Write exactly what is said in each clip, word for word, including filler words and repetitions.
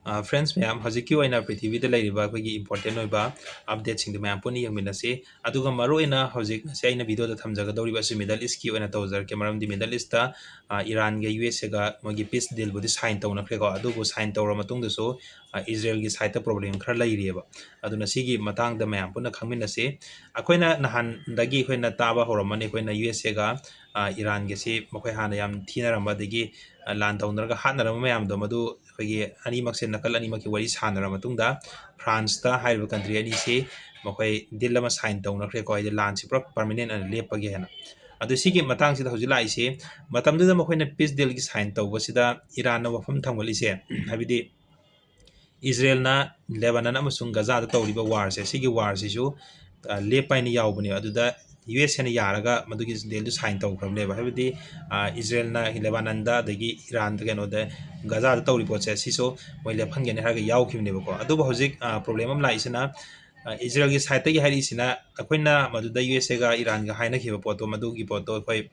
ꯑ, friends ꯃꯌꯥꯝ, ꯍꯧꯖꯤꯛꯀꯤ ꯑꯣꯏꯅ ꯄ꯭ꯔꯤꯊꯤꯕꯤꯗ ꯂꯩꯔꯤꯕ ꯑꯩꯈꯣꯏꯒꯤ important ꯑꯣꯏꯕ updateꯁꯤꯡꯗꯨ ꯃꯌꯥꯝ ꯄꯨꯟꯅ ꯌꯦꯡꯃꯤꯟꯅꯁꯤ꯫ ꯑꯗꯨꯒ ꯃꯔꯨꯑꯣꯏꯅ ꯍꯧꯖꯤꯛ ꯉꯁꯤ ꯑꯩꯅ videoꯗ ꯊꯝꯖꯒꯗꯧꯔꯤꯕ ꯑꯁꯤ Middle Eastꯀꯤ ꯑꯣꯏꯅ ꯇꯧꯖꯔꯛꯀꯦ, ꯃꯔꯝꯗꯤ Middle Eastꯇ, ꯑ, ꯏꯔꯥꯟꯒ ꯌꯨ ꯑꯦꯁ ꯑꯦꯒ ꯃꯣꯏꯒꯤ peace dealꯕꯨꯗꯤ sign ꯇꯧꯅꯈ꯭ꯔꯦꯀꯣ, ꯑꯗꯨꯕꯨ sign ꯇꯧꯔ ꯃꯇꯨꯡꯗꯁꯨ, ꯑ, ꯏꯖꯔꯦꯜꯒꯤ sideꯇ problem ꯈꯔ ꯂꯩꯔꯤꯑꯕ꯫ ꯑꯗꯨꯅ ꯁꯤꯒꯤ ꯃꯇꯥꯡꯗ ꯃꯌꯥꯝ ꯄꯨꯟꯅ ꯈꯪꯃꯤꯟꯅꯁꯤ꯫ ꯑꯩꯈꯣꯏꯅ ꯅꯍꯥꯟꯗꯒꯤ ꯑꯩꯈꯣꯏꯅ ꯇꯥꯕ ꯍꯧꯔꯝꯃꯅꯤ, ꯑꯩꯈꯣꯏꯅ ꯌꯨ ꯑꯦꯁ ꯑꯦꯒ, ꯑ, ꯏꯔꯥꯟꯒꯁꯤ ꯃꯈꯣꯏ ꯍꯥꯟꯅ ꯌꯥꯝ ꯊꯤꯅꯔꯝꯕ, ꯑꯗꯒꯤ, ꯑ, ꯂꯥꯟ ꯇꯧꯅꯔꯒ ꯍꯥꯠꯅꯔꯝꯕ ꯃꯌꯥꯝꯗꯣ, ꯃꯗꯨ ꯑꯩꯈꯣꯏꯒꯤ ꯑꯅꯤꯃꯛꯁꯦ, ꯅꯥꯀꯜ ꯑꯅꯤꯃꯛꯀꯤ ꯋꯥꯔꯤ ꯁꯥꯟꯅꯔꯕ ꯃꯇꯨꯡꯗ, ꯐ꯭ꯔꯥꯟꯁꯇ ꯍꯥꯏꯔꯤꯕ country ꯑꯅꯤꯁꯤ ꯃꯈꯣꯏ deal ꯑꯃ sign ꯇꯧꯅꯈ꯭ꯔꯦꯀꯣ, ꯍꯥꯏꯗꯤ ꯂꯥꯟꯁꯤ ꯄꯨꯔꯥ permanent ꯑꯣꯏꯅ ꯂꯦꯞꯄꯒꯦ ꯍꯥꯏꯅ꯫ ꯑꯗꯨ ꯁꯤꯒꯤ ꯃꯇꯥꯡꯁꯤꯗ ꯍꯧꯖꯤꯛ ꯂꯥꯛꯏꯁꯤ, ꯃꯇꯝꯗꯨꯗ ꯃꯈꯣꯏꯅ peace dealꯒꯤ sign ꯇꯧꯕꯁꯤꯗ ꯏꯔꯥꯟꯅ ꯋꯥꯐꯝ ꯊꯝꯒꯠꯂꯤꯁꯦ, ꯍꯥꯏꯕꯗꯤ ꯏꯖꯔꯦꯜꯅ ꯂꯦꯕꯥꯅꯟ ꯑꯃꯁꯨꯡ ꯒꯖꯥꯗ ꯇꯧꯔꯤꯕ warꯁꯦ, ꯁꯤꯒꯤ warꯁꯤꯁꯨ, ꯑ, ꯂꯦꯞꯄ ꯍꯥꯏꯅ ꯌꯥꯎꯕꯅꯦꯕ꯫ ꯑꯗꯨꯗ ꯌꯨ ꯑꯦꯁ ꯑꯦꯅ ꯌꯥꯔꯒ ꯃꯗꯨꯒꯤ dealꯗꯨ sign ꯇꯧꯈ꯭ꯔꯕꯅꯦꯕ꯫ ꯍꯥꯏꯕꯗꯤ, ꯑ, ꯏꯖꯔꯦꯜꯅ ꯂꯦꯕꯥꯅꯟꯗ, ꯑꯗꯒꯤ ꯏꯔꯥꯟꯗ, ꯀꯩꯅꯣꯗ, ꯒꯖꯥꯗ ꯇꯧꯔꯤ ꯄꯣꯠꯁꯦ, ꯁꯤꯁꯨ ꯃꯣꯏ ꯂꯦꯞꯍꯟꯒꯅꯤ ꯍꯥꯏꯔꯒ ꯌꯥꯎꯈꯤꯕꯅꯦꯕꯀꯣ꯫ ꯑꯗꯨꯕꯨ ꯍꯧꯖꯤꯛ, ꯑ, problem ꯑꯃ ꯂꯥꯛꯏꯁꯤꯅ, ꯑ, ꯏꯖꯔꯦꯜꯒꯤ sideꯇꯒꯤ ꯍꯥꯏꯔꯛꯏꯁꯤꯅ, ꯑꯩꯈꯣꯏꯅ ꯃꯗꯨꯗ ꯌꯨ ꯑꯦꯁ ꯑꯦꯒ ꯏꯔꯥꯟꯒ ꯍꯥꯏꯅꯈꯤꯕ ꯄꯣꯠꯇꯣ, ꯃꯗꯨꯒꯤ ꯄꯣꯠꯇꯣ ꯑꯩꯈꯣꯏ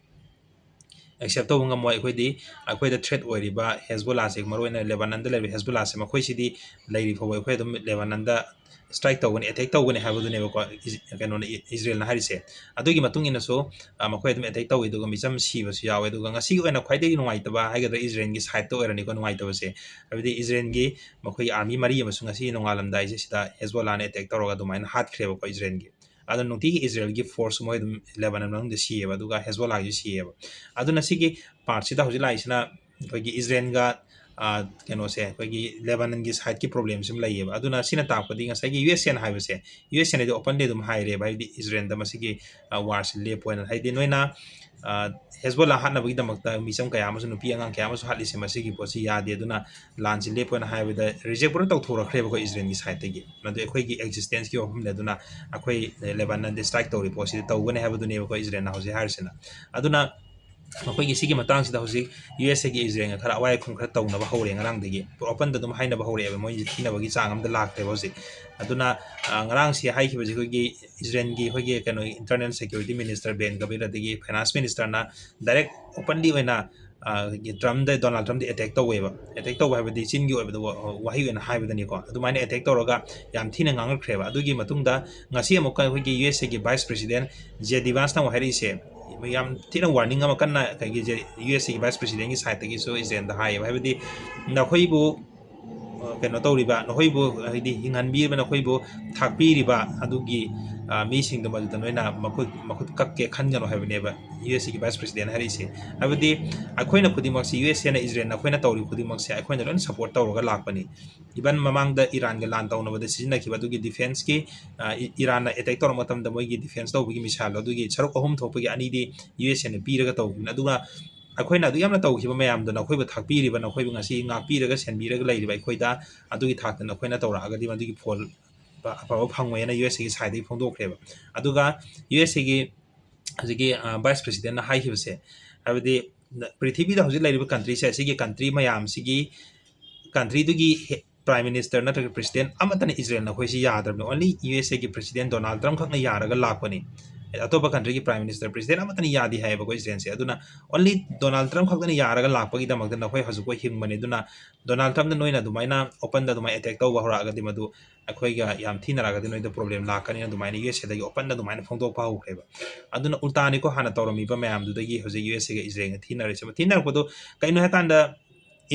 accept ꯇꯧꯕ ꯉꯝꯃꯣꯏ꯫ ꯑꯩꯈꯣꯏꯗꯤ, ꯑꯩꯈꯣꯏꯗ threat ꯑꯣꯏꯔꯤꯕ ꯍꯦꯖꯕꯣꯂꯥꯁꯦ, ꯃꯔꯨꯑꯣꯏꯅ ꯂꯦꯕꯥꯅꯟꯗ ꯂꯩꯔꯤꯕ ꯍꯦꯖꯕꯣꯂꯥꯁꯦ, ꯃꯈꯣꯏꯁꯤꯗꯤ ꯂꯩꯔꯤ ꯐꯥꯎꯕ ꯑꯩꯈꯣꯏ ꯑꯗꯨꯝ ꯂꯦꯕꯥꯅꯟꯗ strike ꯇꯧꯒꯅꯤ, attack ꯇꯧꯒꯅꯤ ꯍꯥꯏꯕꯗꯨꯅꯦꯕꯀꯣ, ꯏꯖ-, ꯀꯩꯅꯣꯅ, ꯏ-, ꯏꯖꯔꯦꯜꯅ ꯍꯥꯏꯔꯤꯁꯦ꯫ ꯑꯗꯨꯒꯤ ꯃꯇꯨꯡ ꯏꯟꯅꯁꯨ, ꯑ, ꯃꯈꯣꯏ ꯑꯗꯨꯝ attack ꯇꯧꯏ, ꯑꯗꯨꯒ ꯃꯤꯆꯝ ꯁꯤꯕꯁꯨ ꯌꯥꯎꯋꯦ꯫ ꯑꯗꯨꯒ ꯉꯁꯤꯒꯤ ꯑꯣꯏꯅ ꯈ꯭ꯋꯥꯏꯗꯒꯤ ꯅꯨꯡꯉꯥꯏꯇꯕ ꯍꯥꯏꯒꯗ꯭ꯔꯥ, ꯏꯖꯔꯦꯜꯒꯤ sideꯇ ꯑꯣꯏꯔꯅꯤꯀꯣ ꯅꯨꯡꯉꯥꯏꯇꯕꯁꯦ, ꯍꯥꯏꯕꯗꯤ ꯏꯖꯔꯦꯜꯒꯤ ꯃꯈꯣꯏꯒꯤ army ꯃꯔꯤ ꯑꯃꯁꯨ ꯉꯁꯤ ꯅꯣꯡꯉꯥꯜꯂꯝꯗꯥꯏꯁꯦ ꯁꯤꯗ ꯍꯦꯖꯕꯣꯂꯥꯅ attack ꯇꯧꯔꯒ ꯑꯗꯨꯃꯥꯏꯅ ꯍꯥꯠꯈ꯭ꯔꯦꯕꯀꯣ ꯏꯖꯔꯦꯜꯒꯤ꯫ ꯑꯗꯣ ꯅꯨꯡꯇꯤꯒꯤ ꯏꯖꯔꯦꯜꯒꯤ force ꯃꯣꯏ ꯑꯗꯨꯝ ꯂꯦꯕꯥꯅꯟ ꯃꯅꯨꯡꯗ ꯁꯤꯌꯦꯕ, ꯑꯗꯨꯒ ꯍꯦꯖꯕꯣꯂꯥꯒꯤꯁꯨ ꯁꯤꯌꯦꯕ꯫ ꯑꯗꯨꯅ ꯁꯤꯒꯤ partꯁꯤꯗ ꯍꯧꯖꯤꯛ ꯂꯥꯛꯏꯁꯤꯅ ꯑꯩꯈꯣꯏꯒꯤ ꯏꯖꯔꯦꯜꯒ, ꯑ, ꯀꯩꯅꯣꯁꯦ, ꯑꯩꯈꯣꯏꯒꯤ ꯂꯦꯕꯥꯅꯟꯒꯤ sideꯀꯤ problemꯁꯤ ꯑꯃ ꯂꯩꯌꯦꯕ꯫ ꯑꯗꯨꯅ ꯁꯤꯅ ꯇꯥꯛꯄꯗꯤ ꯉꯁꯥꯏꯒꯤ ꯌꯨ ꯑꯦꯁ ꯑꯦꯅ ꯍꯥꯏꯕꯁꯦ, ꯌꯨ ꯑꯦꯁ ꯑꯦꯅꯗꯤ openly ꯑꯗꯨꯝ ꯍꯥꯏꯔꯦꯕ, ꯍꯥꯏꯗꯤ ꯏꯖꯔꯦꯜꯗ ꯃꯁꯤꯒꯤ, ꯑ, warꯁꯤ ꯂꯦꯞꯄꯣ ꯍꯥꯏꯅ꯫ ꯍꯥꯏꯗꯤ ꯅꯣꯏꯅ, ꯑ, ꯍꯦꯖꯕꯣꯂꯥ ꯍꯥꯠꯅꯕꯒꯤꯗꯃꯛꯇ ꯃꯤꯆꯝ ꯀꯌꯥ ꯑꯃꯁꯨ, ꯅꯨꯄꯤ ꯑꯉꯥꯡ ꯀꯌꯥ ꯑꯃꯁꯨ ꯍꯥꯠꯂꯤꯁꯦ ꯃꯁꯤꯒꯤ ꯄꯣꯠꯁꯤ ꯌꯥꯗꯦ, ꯑꯗꯨꯅ ꯂꯥꯟꯁꯤ ꯂꯦꯞꯄꯣꯅ ꯍꯥꯏꯕꯗ reject ꯄꯨꯔꯥ ꯇꯧꯊꯣꯔꯛꯈ꯭ꯔꯦꯕꯀꯣ ꯏꯖꯔꯦꯜꯒꯤ sideꯇꯒꯤ꯫ ꯃꯗꯨ ꯑꯩꯈꯣꯏꯒꯤ existenceꯀꯤ ꯋꯥꯐꯝꯅꯤ, ꯑꯗꯨꯅ ꯑꯩꯈꯣꯏ ꯂꯦꯕꯥꯅꯟꯗ strike ꯇꯧꯔꯤ ꯄꯣꯠꯁꯤꯗ ꯇꯧꯒꯅꯤ ꯍꯥꯏꯕꯗꯨꯅꯦꯕꯀꯣ ꯏꯖꯔꯦꯜꯅ ꯍꯧꯖꯤꯛ ꯍꯥꯏꯔꯤꯁꯤꯅ꯫ ꯑꯗꯨꯅ ꯃꯈꯣꯏꯒꯤ ꯁꯤꯒꯤ ꯃꯇꯥꯡꯁꯤꯗ ꯍꯧꯖꯤꯛ ꯌꯨ ꯑꯦꯁ ꯑꯦꯒꯤ ꯏꯖꯔꯦꯜꯒ ꯈꯔ ꯑꯋꯥꯏ ꯑꯈꯨꯝ ꯈꯔ ꯇꯧꯅꯕ ꯍꯧꯔꯦ ꯉꯔꯥꯡꯗꯒꯤ꯫ Openꯗ ꯑꯗꯨꯝ ꯍꯥꯏꯅꯕ ꯍꯧꯔꯛꯑꯦꯕ, ꯃꯣꯏꯁꯦ ꯊꯤꯅꯕꯒꯤ ꯆꯥꯡ ꯑꯃꯗ ꯂꯥꯛꯈ꯭ꯔꯦꯕ ꯍꯧꯖꯤꯛ꯫ ꯑꯗꯨꯅ, ꯑ, ꯉꯔꯥꯡꯁꯤ ꯍꯥꯏꯈꯤꯕꯁꯤ ꯑꯩꯈꯣꯏꯒꯤ ꯏꯖꯔꯦꯜꯒꯤ ꯑꯩꯈꯣꯏꯒꯤ ꯀꯩꯅꯣ internal security minister Ben Gvir ꯑꯗꯒꯤ finance ministerꯅ direct openly ꯑꯣꯏꯅ ꯇ꯭ꯔꯝꯞꯗ, ꯗꯣꯅꯥꯜꯗ ꯇ꯭ꯔꯝꯞꯗ ꯑꯦꯇꯦꯛ ꯇꯧꯋꯦꯕ꯫ ꯑꯦꯇꯦꯛ ꯇꯧꯕ ꯍꯥꯏꯕꯗꯤ ꯆꯤꯟꯒꯤ ꯑꯣꯏꯕꯗ ꯋꯥ-, ꯋꯥꯍꯩ ꯑꯣꯏꯅ ꯍꯥꯏꯕꯗꯅꯤꯀꯣ꯫ ꯑꯗꯨꯃꯥꯏꯅ ꯑꯦꯇꯦꯛ ꯇꯧꯔꯒ ꯌꯥꯝ ꯊꯤꯅ ꯉꯥꯡꯉꯛꯈ꯭ꯔꯦꯕ꯫ ꯑꯗꯨꯒꯤ ꯃꯇꯨꯡꯗ ꯉꯁꯤ ꯑꯃꯨꯛꯀ ꯑꯩꯈꯣꯏꯒꯤ ꯌꯨ ꯑꯦꯁ ꯑꯦꯒꯤ ꯚꯥꯏꯁ ꯄ꯭ꯔꯦꯁꯤꯗꯦꯟ ꯖꯦ ꯗꯤ ꯚꯥꯟꯁꯅ ꯑꯃꯨꯛ ꯍꯥꯏꯔꯛꯏꯁꯦ, ꯌꯥꯝ ꯊꯤꯅ ꯋꯥꯔꯅꯤꯡ ꯑꯃ ꯀꯟꯅ ꯑꯩꯈꯣꯏꯒꯤ ꯖꯦ-, ꯌꯨ ꯑꯦꯁ ꯑꯦꯒꯤ ꯚꯥꯏꯁ ꯄ꯭ꯔꯦꯁꯤꯗꯦꯟꯒꯤ ꯁꯥꯏꯠꯇꯒꯤꯁꯨ ꯏꯖꯔꯦꯜꯗ ꯍꯥꯏꯌꯦꯕ꯫ ꯍꯥꯏꯕꯗꯤ ꯅꯈꯣꯏꯕꯨ, ꯑ, ꯀꯩꯅꯣ ꯇꯧꯔꯤꯕ, ꯅꯈꯣꯏꯕꯨ ꯍꯥꯏꯗꯤ ꯍꯤꯡꯍꯟꯕꯤꯔꯤꯕ, ꯅꯈꯣꯏꯕꯨ ꯊꯥꯛꯄꯤꯔꯤꯕ ꯑꯗꯨꯒꯤ, ꯑ, ꯃꯤꯁꯤꯡꯗꯣ ꯃꯗꯨꯗ ꯅꯣꯏꯅ ꯃꯈꯨꯠ, ꯃꯈꯨꯠ ꯀꯛꯀꯦ ꯈꯟꯒꯅꯨ ꯍꯥꯏꯕꯅꯦꯕ ꯌꯨ ꯑꯦꯁ ꯑꯦꯒꯤ ꯚꯥꯏꯁ ꯄ꯭ꯔꯦꯁꯤꯗꯦꯟ ꯍꯥꯏꯔꯛꯏꯁꯦ꯫ ꯍꯥꯏꯕꯗꯤ ꯑꯩꯈꯣꯏꯅ ꯈꯨꯗꯤꯡꯃꯛꯁꯤ, ꯌꯨ ꯑꯦꯁ ꯑꯦꯅ ꯏꯖꯔꯦꯜꯅ ꯑꯩꯈꯣꯏꯅ ꯇꯧꯔꯤꯕ ꯈꯨꯗꯤꯡꯃꯛꯁꯦ ꯑꯩꯈꯣꯏꯅ ꯂꯣꯏꯅ ꯁꯞꯄꯣꯔꯠ ꯇꯧꯔꯒ ꯂꯥꯛꯄꯅꯤ꯫ ꯏꯚꯟ ꯃꯃꯥꯡꯗ ꯏꯔꯥꯟꯒ ꯂꯥꯟ ꯇꯧꯅꯕꯗ ꯁꯤꯖꯤꯟꯅꯈꯤꯕ ꯑꯗꯨꯒꯤ ꯗꯤꯐꯦꯟꯁꯀꯤ, ꯑ, ꯏ-, ꯏꯔꯥꯟꯅ ꯑꯦꯇꯦꯛ ꯇꯧꯔꯛꯄ ꯃꯇꯝꯗ ꯃꯣꯏꯒꯤ ꯗꯤꯐꯦꯟꯁ ꯇꯧꯕꯒꯤ ꯃꯤꯁꯥꯏꯜꯗꯣ ꯑꯗꯨꯒꯤ ꯁꯔꯨꯛ ꯑꯍꯨꯝ ꯊꯣꯛꯄꯒꯤ ꯑꯅꯤꯗꯤ ꯌꯨ ꯑꯦꯁ ꯑꯦꯅ ꯄꯤꯔꯒ ꯇꯧꯈꯤꯕꯅꯤ꯫ ꯑꯗꯨꯒ ꯑꯩꯈꯣꯏꯅ ꯑꯗꯨ ꯌꯥꯝꯅ ꯇꯧꯈꯤꯕ ꯃꯌꯥꯝꯗꯣ, ꯅꯈꯣꯏꯕꯨ ꯊꯥꯛꯄꯤꯔꯤꯕ, ꯅꯈꯣꯏꯕꯨ ꯉꯁꯤ ꯉꯥꯛꯄꯤꯔꯒ ꯁꯦꯟꯕꯤꯔꯒ ꯂꯩꯔꯤꯕ ꯑꯩꯈꯣꯏꯗ, ꯑꯗꯨꯒꯤ ꯊꯥꯛꯇ ꯅꯈꯣꯏꯅ ꯇꯧꯔꯛꯑꯒꯗꯤ ꯃꯗꯨꯒꯤ ꯐꯣꯜ ꯑꯐꯕ ꯐꯪꯉꯣꯏꯅ ꯌꯨ ꯑꯦꯁ ꯑꯦꯒꯤ ꯁꯥꯏꯠꯇꯒꯤ ꯐꯣꯡꯗꯣꯛꯈ꯭ꯔꯦꯕ꯫ ꯑꯗꯨꯒ ꯌꯨ ꯑꯦꯁ ꯑꯦꯒꯤ ꯍꯧꯖꯤꯛꯀꯤ, ꯑ, ꯚꯥꯏꯁ ꯄ꯭ꯔꯦꯁꯤꯗꯦꯟꯅ ꯍꯥꯏꯈꯤꯕꯁꯦ, ꯍꯥꯏꯕꯗꯤ ꯄ꯭ꯔꯤꯊꯤꯕꯤꯗ ꯍꯧꯖꯤꯛ ꯂꯩꯔꯤꯕ ꯀꯟꯇ꯭ꯔꯤꯁꯦ, ꯑꯁꯤꯒꯤ ꯀꯟꯇ꯭ꯔꯤ ꯃꯌꯥꯝꯁꯤꯒꯤ, ꯀꯟꯇ꯭ꯔꯤꯗꯨꯒꯤ ꯍꯦ-, ꯄ꯭ꯔꯥꯏꯝ ꯃꯤꯅꯤꯁꯇꯔ ꯅꯠꯇ꯭ꯔꯒ ꯄ꯭ꯔꯦꯁꯤꯗꯦꯟ ꯑꯃꯠꯇꯅ ꯏꯖꯔꯦꯜꯅ ꯑꯩꯈꯣꯏꯁꯤ ꯌꯥꯗ꯭ꯔꯕꯅꯤ꯫ ꯑꯣꯟꯂꯤ ꯌꯨ ꯑꯦꯁ ꯑꯦꯒꯤ ꯄ꯭ꯔꯦꯁꯤꯗꯦꯟ ꯗꯣꯅꯥꯜꯗ ꯇ꯭ꯔꯝꯞ ꯈꯛꯅ ꯌꯥꯔꯒ ꯂꯥꯛꯄꯅꯤ꯫ ꯑꯇꯣꯞꯄ ꯀꯟꯇ꯭ꯔꯤꯒꯤ ꯄ꯭ꯔꯥꯏꯝ ꯃꯤꯅꯤꯁꯇꯔ, ꯄ꯭ꯔꯦꯁꯤꯗꯦꯟ ꯑꯃꯠꯇꯅ ꯌꯥꯗꯦ ꯍꯥꯏꯌꯦꯕꯀꯣ ꯏꯖꯔꯦꯜꯁꯦ꯫ ꯑꯗꯨꯅ ꯑꯣꯟꯂꯤ ꯗꯣꯅꯥꯜꯗ ꯇ꯭ꯔꯝꯞ ꯈꯛꯇꯅ ꯌꯥꯔꯒ ꯂꯥꯛꯄꯒꯤꯗꯃꯛꯇ ꯅꯈꯣꯏ ꯍꯧꯖꯤꯛꯐꯥꯎ ꯍꯤꯡꯕꯅꯤ꯫ ꯑꯗꯨꯅ ꯗꯣꯅꯥꯜꯗ ꯇ꯭ꯔꯝꯞꯅ ꯅꯣꯏꯅ ꯑꯗꯨꯃꯥꯏꯅ ꯑꯣꯄꯟꯗ ꯑꯗꯨꯃꯥꯏꯅ ꯑꯦꯇꯦꯛ ꯇꯧꯕ ꯍꯧꯔꯛꯑꯒꯗꯤ, ꯃꯗꯨ ꯑꯩꯈꯣꯏꯒ ꯌꯥꯝ ꯊꯤꯅꯔꯒꯗꯤ ꯅꯣꯏꯗ ꯄ꯭ꯔꯣꯕ꯭ꯂꯦꯝ ꯂꯥꯛꯀꯅꯤꯅ ꯑꯗꯨꯃꯥꯏꯅ ꯌꯨ ꯑꯦꯁ ꯑꯦꯗꯒꯤ ꯑꯣꯄꯟꯗ ꯑꯗꯨꯃꯥꯏꯅ ꯐꯣꯡꯗꯣꯛꯄ ꯍꯧꯈ꯭ꯔꯦꯕ꯫ ꯑꯗꯨꯅ ꯎꯜꯇꯥꯅꯤꯀꯣ ꯍꯥꯟꯅ ꯇꯧꯔꯝꯃꯤꯕ ꯃꯌꯥꯝꯗꯨꯗꯒꯤ ꯍꯧꯖꯤꯛ ꯌꯨ ꯑꯦꯁ ꯑꯦꯒ ꯏꯖꯔꯦꯜꯒ ꯊꯤꯅꯔꯤꯁꯦ꯫ ꯊꯤꯅꯔꯛꯄꯗꯣ ꯀꯩꯅꯣ ꯍꯥꯏꯀꯥꯟꯗ,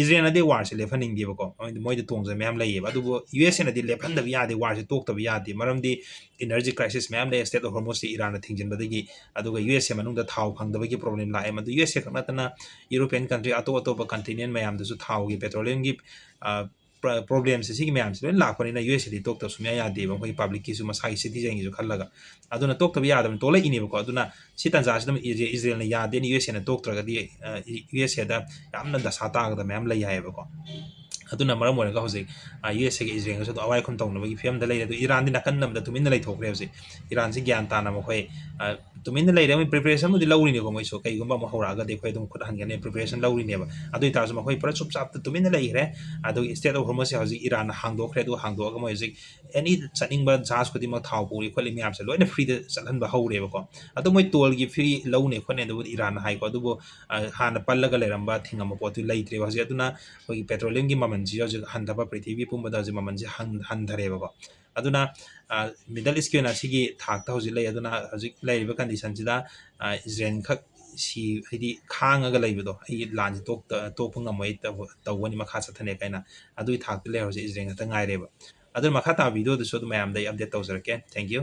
ꯏꯖꯔꯦꯜꯅꯗꯤ ꯋꯥꯔꯁꯦ ꯂꯦꯞꯍꯟꯅꯤꯡꯗꯦꯕꯀꯣ, ꯃꯣꯏꯗ, ꯃꯣꯏꯗ ꯇꯣꯡꯖꯕ ꯃꯌꯥꯝ ꯂꯩꯌꯦꯕ꯫ ꯑꯗꯨꯕꯨ ꯌꯨ ꯑꯦꯁ ꯑꯦꯅꯗꯤ ꯂꯦꯞꯍꯟꯗꯕ ꯌꯥꯗꯦ, ꯋꯥꯔꯁꯦ ꯇꯣꯛꯇꯕ ꯌꯥꯗꯦ꯫ ꯃꯔꯝꯗꯤ ꯏꯅꯔꯖꯤ ꯀ꯭ꯔꯥꯏꯁꯤꯁ ꯃꯌꯥꯝ ꯂꯩ, ꯁ꯭ꯇ꯭ꯔꯦꯠ ꯑꯣꯐ ꯍꯣꯔꯃꯨꯖꯁꯤ ꯏꯔꯥꯟꯅ ꯊꯤꯡꯖꯤꯟꯕꯗꯒꯤ, ꯑꯗꯨꯒ ꯌꯨ ꯑꯦꯁ ꯑꯦ ꯃꯅꯨꯡꯗ ꯊꯥꯎ ꯐꯪꯗꯕꯒꯤ ꯄ꯭ꯔꯣꯕ꯭ꯂꯦꯝ ꯂꯥꯛꯑꯦ꯫ ꯃꯗꯨ ꯌꯨ ꯑꯦꯁ ꯑꯦ ꯈꯛ ꯅꯠꯇꯅ ꯌꯨꯔꯣꯄꯤꯌꯟ ꯀꯟꯇ꯭ꯔꯤ ꯑꯇꯣꯞ ꯑꯇꯣꯞꯄ ꯀꯟꯇꯤꯅꯦꯟ ꯃꯌꯥꯝꯗꯁꯨ ꯊꯥꯎꯒꯤ, ꯄꯦꯇ꯭ꯔꯣꯂꯤꯌꯝꯒꯤ, ꯑ, ꯄ꯭ꯔ-, ꯄ꯭ꯔꯣꯕ꯭ꯂꯦꯝꯁꯦ, ꯁꯤꯒꯤ ꯃꯌꯥꯝꯁꯦ ꯂꯣꯏ ꯂꯥꯛꯄꯅꯤꯅ ꯌꯨ ꯑꯦꯁ ꯑꯦꯗꯤ ꯇꯣꯛꯇꯕ ꯁꯨꯡꯌꯥ ꯌꯥꯗꯦꯕ, ꯑꯩꯈꯣꯏꯒꯤ ꯄꯕ꯭ꯂꯤꯛꯀꯤꯁꯨ, ꯃꯁꯥꯒꯤ ꯁꯤꯇꯤꯖꯟꯒꯤꯁꯨ ꯈꯜꯂꯒ꯫ ꯑꯗꯨꯅ ꯇꯣꯛꯇꯕ ꯌꯥꯗꯕꯅꯤ, ꯇꯣꯛꯂꯛꯏꯅꯦꯕꯀꯣ꯫ ꯑꯗꯨꯅ ꯁꯤ ꯇꯥꯟꯖꯥꯁꯤꯗ ꯏꯖ-, ꯏꯖꯔꯦꯜꯅ ꯌꯥꯗꯦꯅ ꯌꯨ ꯑꯦꯁ ꯑꯦꯅ ꯇꯣꯛꯇ꯭ꯔꯒꯗꯤ, ꯑ, ꯏ-, ꯌꯨ ꯑꯦꯁ ꯑꯦꯗ ꯌꯥꯝꯅ ꯗꯁꯥ ꯇꯥꯒꯗꯕ ꯃꯌꯥꯝ ꯂꯩ ꯍꯥꯏꯌꯦꯕꯀꯣ꯫ ꯑꯗꯨꯅ ꯃꯔꯝ ꯑꯣꯏꯔꯒ ꯍꯧꯖꯤꯛ ꯌꯨ ꯑꯦꯁ ꯑꯦꯒ ꯏꯖꯔꯦꯜꯒꯁꯨ ꯑꯗꯨꯝ ꯑꯋꯥꯏ ꯑꯈꯨꯝ ꯇꯧꯅꯕꯒꯤ ꯐꯤꯕꯝꯗ ꯂꯩꯔꯦ꯫ ꯑꯗꯨ ꯏꯔꯥꯟꯗꯤ ꯅꯥꯀꯟ ꯑꯃꯗ ꯇꯨꯃꯤꯟꯅ ꯂꯩꯊꯣꯛꯈ꯭ꯔꯦ꯫ ꯍꯧꯖꯤꯛ ꯏꯔꯥꯟꯁꯤ ꯒ꯭ꯌꯥꯟ ꯇꯥꯅ ꯃꯈꯣꯏ ꯇꯨꯃꯤꯟꯅ ꯂꯩꯔꯦ꯫ ꯃꯣꯏ ꯄ꯭ꯔꯤꯄꯦꯔꯦꯁꯟꯕꯨꯗꯤ ꯂꯧꯔꯤꯅꯤꯀꯣ, ꯃꯣꯏꯁꯨ ꯀꯩꯒꯨꯝꯕ ꯑꯃꯨꯛ ꯍꯧꯔꯛꯑꯒꯗꯤ ꯑꯩꯈꯣꯏ ꯑꯗꯨꯝ ꯈꯨꯠ ꯍꯟꯒꯅꯤ, ꯄ꯭ꯔꯤꯄꯦꯔꯦꯁꯟ ꯂꯧꯔꯤꯅꯦꯕ꯫ ꯑꯗꯨ ꯑꯣꯏꯇꯥꯔꯁꯨ ꯃꯈꯣꯏ ꯄꯨꯔꯥ ꯆꯨꯞ ꯆꯥꯞꯇ ꯇꯨꯃꯤꯟꯅ ꯂꯩꯈ꯭ꯔꯦ꯫ ꯑꯗꯨꯒꯤ ꯏꯁꯇ꯭ꯔꯦꯠ ꯑꯣꯐ ꯍꯣꯔꯃꯨꯖꯁꯦ ꯍꯧꯖꯤꯛ ꯏꯔꯥꯟꯅ ꯍꯥꯡꯗꯣꯛꯈ꯭ꯔꯦ꯫ ꯑꯗꯨ ꯍꯥꯡꯗꯣꯛꯑꯒ ꯃꯣꯏ ꯍꯧꯖꯤꯛ ꯑꯦꯅꯤ ꯆꯠꯅꯤꯡꯕ ꯖꯍꯥꯖ ꯈꯨꯗꯤꯡꯃꯛ ꯊꯥꯎ ꯄꯨꯔꯤ ꯈꯣꯠꯂꯤ ꯃꯌꯥꯝꯁꯦ ꯂꯣꯏꯅ ꯐ꯭ꯔꯤꯗ ꯆꯠꯍꯟꯕ ꯍꯧꯔꯦꯕꯀꯣ꯫ ꯑꯗꯣ ꯃꯣꯏ ꯇꯣꯜꯒꯤ ꯐ꯭ꯔꯤ ꯂꯧꯅꯦ ꯈꯣꯠꯅꯦ ꯑꯗꯨꯕꯨꯗꯤ ꯏꯔꯥꯟꯅ ꯍꯥꯏꯀꯣ, ꯑꯗꯨꯕꯨ ꯍꯥꯟꯅ ꯄꯜꯂꯒ ꯂꯩꯔꯝꯕ ꯊꯤꯡꯉꯝꯕ ꯄꯣꯠꯇꯨ ꯂꯩꯇ꯭ꯔꯦꯕ꯫ ꯍꯧꯖꯤꯛ ꯑꯗꯨꯅ ꯑꯩꯈꯣꯏꯒꯤ ꯄꯦꯇ꯭ꯔꯣꯂꯤꯌꯝꯒꯤ ꯃꯃꯜꯁꯤ ꯍꯧꯖꯤꯛ ꯍꯟꯊꯕ, ꯄ꯭ꯔꯤꯊꯤꯕꯤ ꯄꯨꯝꯕꯗ ꯍꯧꯖꯤꯛ ꯃꯃꯜꯁꯤ ꯍꯟꯊꯔꯦꯕꯀꯣ꯫ ꯑꯗꯨꯅ ꯃꯤꯗꯜ ꯏꯁꯀꯤ ꯑꯣꯏꯅ ꯁꯤꯒꯤ ꯊꯥꯛꯇ ꯍꯧꯖꯤꯛ ꯂꯩ꯫ ꯑꯗꯨꯅ ꯍꯧꯖꯤꯛ ꯂꯩꯔꯤꯕ ꯀꯟꯗꯤꯁꯟꯁꯤꯗ ꯏꯖꯔꯦꯜ ꯈꯛ ꯁꯤ, ꯍꯥꯏꯗꯤ ꯈꯥꯡꯉꯒ ꯂꯩꯕꯗꯣ, ꯑꯩꯒꯤ ꯂꯥꯟꯁꯤ ꯇꯣꯛꯄ ꯉꯝꯃꯣꯏ, ꯇꯧꯒꯅꯤ, ꯃꯈꯥ ꯆꯠꯊꯅꯦ ꯀꯥꯏꯅ, ꯑꯗꯨꯒꯤ ꯊꯥꯛꯇ ꯂꯩ ꯍꯧꯖꯤꯛ ꯏꯖꯔꯦꯜ ꯈꯛꯇ ꯉꯥꯏꯔꯦꯕ꯫ ꯑꯗꯨꯅ ꯃꯈꯥ ꯇꯥꯕ ꯚꯤꯗꯤꯑꯣꯗꯁꯨ ꯑꯗꯨꯝ ꯃꯌꯥꯝꯗ ꯑꯩ ꯑꯞꯗꯦꯠ ꯇꯧꯖꯔꯛꯀꯦ꯫ Thank you꯫